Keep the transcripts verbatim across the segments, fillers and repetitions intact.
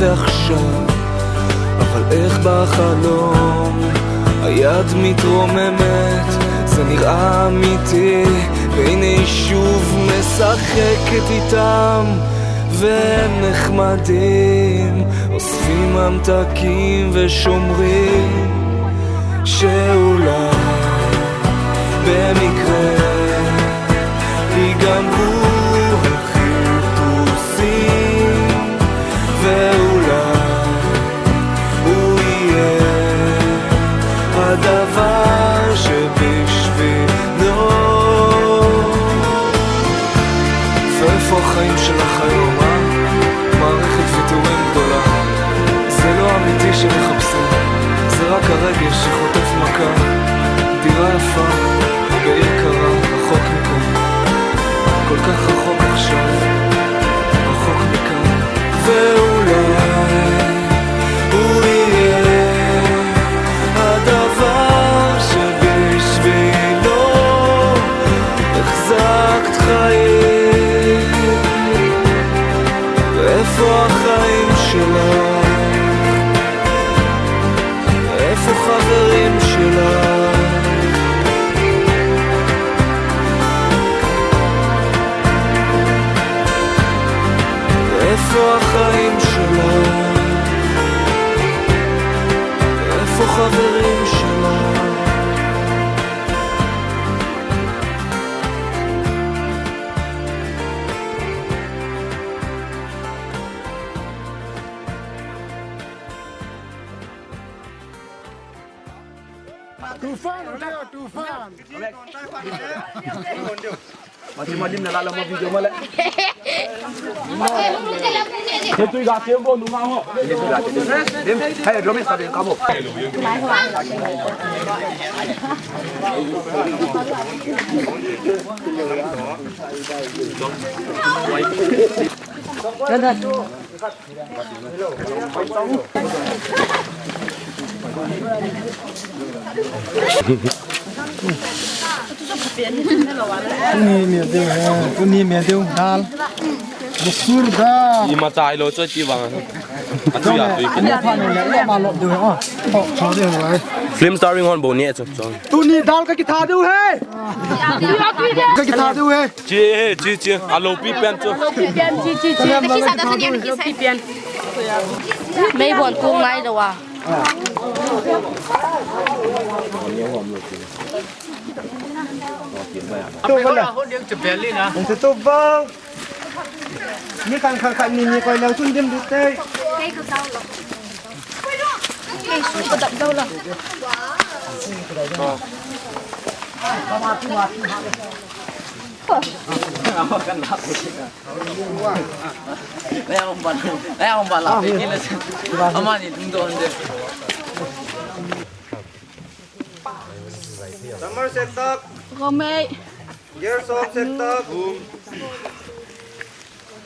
עכשיו, אבל איך בחלום היד מתרוממת, זה נראה אמיתי, והנה היא שוב משחקת איתם, והם נחמדים, אוספים ממתקים ושומרים שאולי במקרה ייגמרו החיפושים, ואולי הוא יהיה הדבר שבשבילו. ואיפה החיים שלך היום, אה? מערכת ויתורים גדולה. זה לא אמיתי שמחפשים, זה רק הרגש שחוטף מכה. דירה יפה, בעיר קרה, רחוק מכאן. כל כך רחוק עכשיו, רחוק מכאן. ואולי הוא יהיה הדבר שבשבילו החזקת חיים. ואיפה החיים שלך? איפה חברים שלך? איפה החיים שלך? איפה חברים שלך? Tufan, Odeo, tufan. Mati malim na lala mo video mo le. Ito yung gati yung bono nga ho. Ito yung gati. Dim, hey, Romy, sabi ka mo. Tuni mi deu he, tuni mi deu dal. Busur dal. Ima tai lo cho ti vang. Atu ya tu. Ani pha ni le, ma lo deu he. Ho, cho deu he. Film starring hon bo ni cho. Tuni dal ka kitha deu he. Ka kitha deu he. Chi, chi, chi. Alo pi pen cho. Pi pen, chi, chi, chi. Ki sa ta ni ki sa pi pen. Mei bon kung ngai lo wa. Tua bang. Ni khan khan khan ni ni koi leu chun dim dit te. Kei su ko dap dau la. Amani tung don de. Samar setak. Gomei. Gerson setak.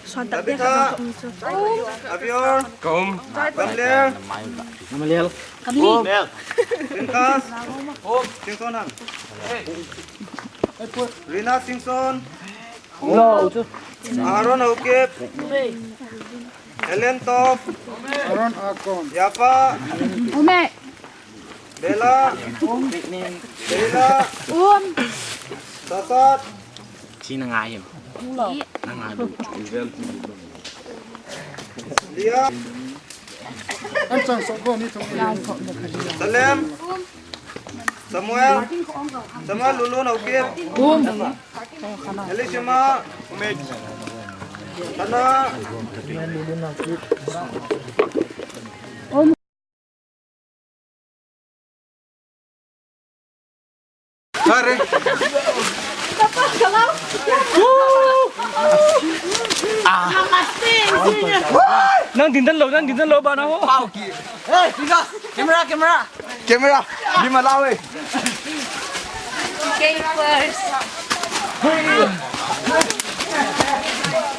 Suan tak dia. Tabitha. Avior. Kaum. Gamliel. Gamliel. Kami. Pinkas. Singson han. Rina Singson. Aaron Haokip. Helen Top. Aaron Akon. Yafa. Ume. Bella. Bella. Um. Sasat. Chi na ngai him. Na ngai. Lia. An chang sok go ni thong. Salem. Samuel. Samuel Lulu Haokip. Um. Elishama. Hana. Sorry. Nang dindan lo, nang dindan lo ba na ho. Pau ki. Hey, Pinkas, camera, camera. Camera. Di malawi. Gamers.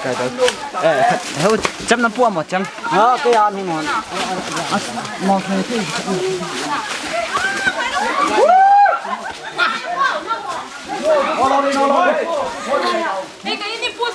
Kai ta. Eh, heu cham na pu mo cham. Ha, ke an hi mo. As mo ke. Hey, kayo ni pus.